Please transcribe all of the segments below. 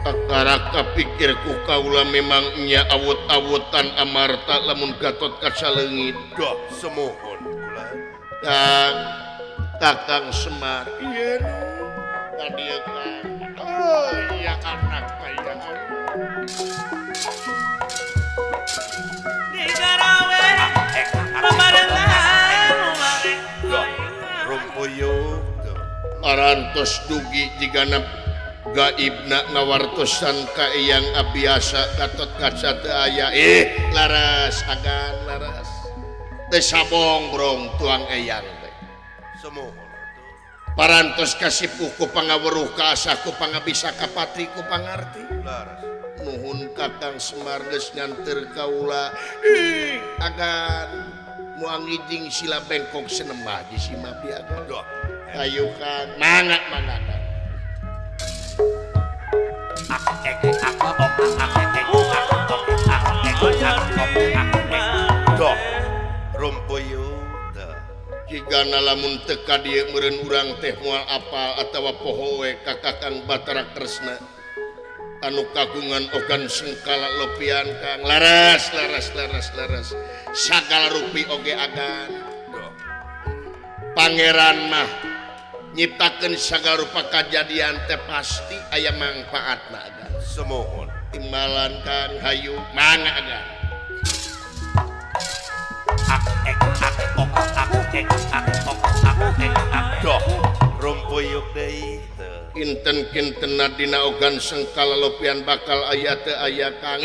Kakara pikir ku kaula memang nya awut-awutan amarta lamun Gatot Kaca leungit. Doh semohon kula. Kang Kakang Semar. Iya nu. Ka dieu Kang. Oh iya anak aya. Doh rumpuyuk. Parantos dugi jigana gaibna ngawartosan ka Eyang Abiyasa Gatot Kaca teu aya. Laras agan laras. Teu sabong brong tuang Eyang teh. Semohon. Parantos kasipuh ku pangaweruh ka asa ku pangabisa kapatri ku pangarti. Laras. Nuhun Kakang Semar geus nganteur kaula. Agan moal ngijing sila bengkok senembah di simabdi agan. Doh. Ayo Kang, mangga mangga. Doh rumpuyuk. Jigana lamun teu ka dieu meureun urang teh moal apal atawa poho we ka Kakang Batara Kresna anu kagungan ogan sengkala lopian Kang. Laras laras laras laras sagala rupi oge agan. Doh. Pangeran mah nyiptakeun sagala rupa kajadian teh pasti aya mangpaatna agan. Semohon. Timbalan Kang hayu mangga agan. Doh rumpuyuk deui teu. Kinten-kintenna dina ogan sengkala lopian bakal aya teu aya Kang.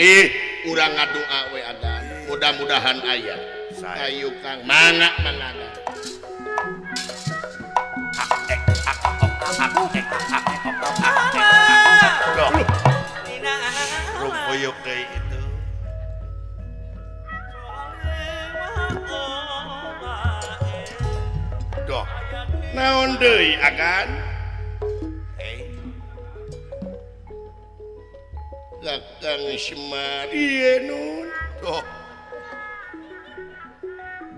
Urang ngadua we agan. Mudah-mudahan aya. Hayu Kang, mangga mangga. Doh rumpuyuk deui itu. Doh Naon deui agan? Kakang Semar. Ieu nun. Doh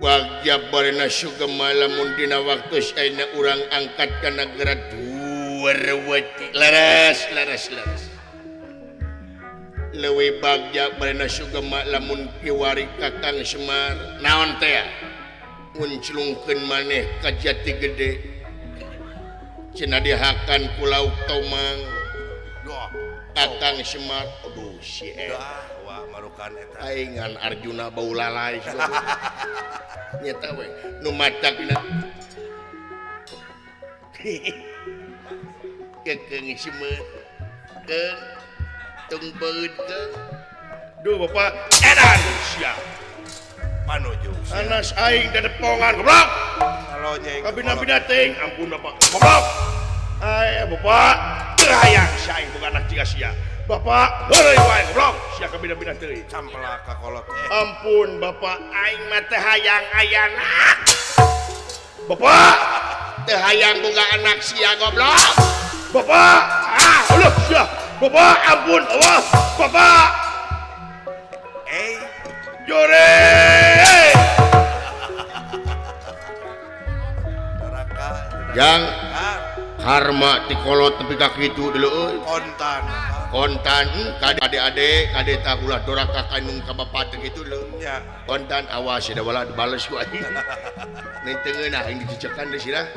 Bagja barena sugema lamun dina waktu saena urang angkat ka nagara Duwarwati. Laras laras laras. Leuwih bagja barena sugema lamun kiwari Kakang Semar. Naon teh? Ngunclungkeun maneh ka Jati Gede. Cenah dihakan ku Lauk Tomang. Doh Kakang Semar. Aduh si eta. Wah marukan eta. Aing ngan Arjuna bau lalai. Nyata we nu matakna. Kekeung Semar. Keung tung beut keung. Duh bapak edan sia. Panuju sia. Anas aing dadepongan goblok. Kalonyeng. Kabina-bina teuing ampun bapak. Goblok. Ay bapak teu hayang sia aing boga anak jiga sia. Bapak heureuy wae goblok sia kabina-bina teuing. Campelak ka kolot teh. Ampun bapak aing mah teu hayang anak. Bapak teu hayang boga anak sia goblok. Bapak ah Allah sia. Bapak ampun Allah. Bapak jore. Yang karma ti kolot tepi ka kitu deuleu euy. Kontan. Kontan kade-ade kade tah ulah doraka ka indung ka bapak teh kitu deuleu. Nya. Kontan awas da wala dibales ku aing. Ning teu ngeunah aing dicecekan deui sirah.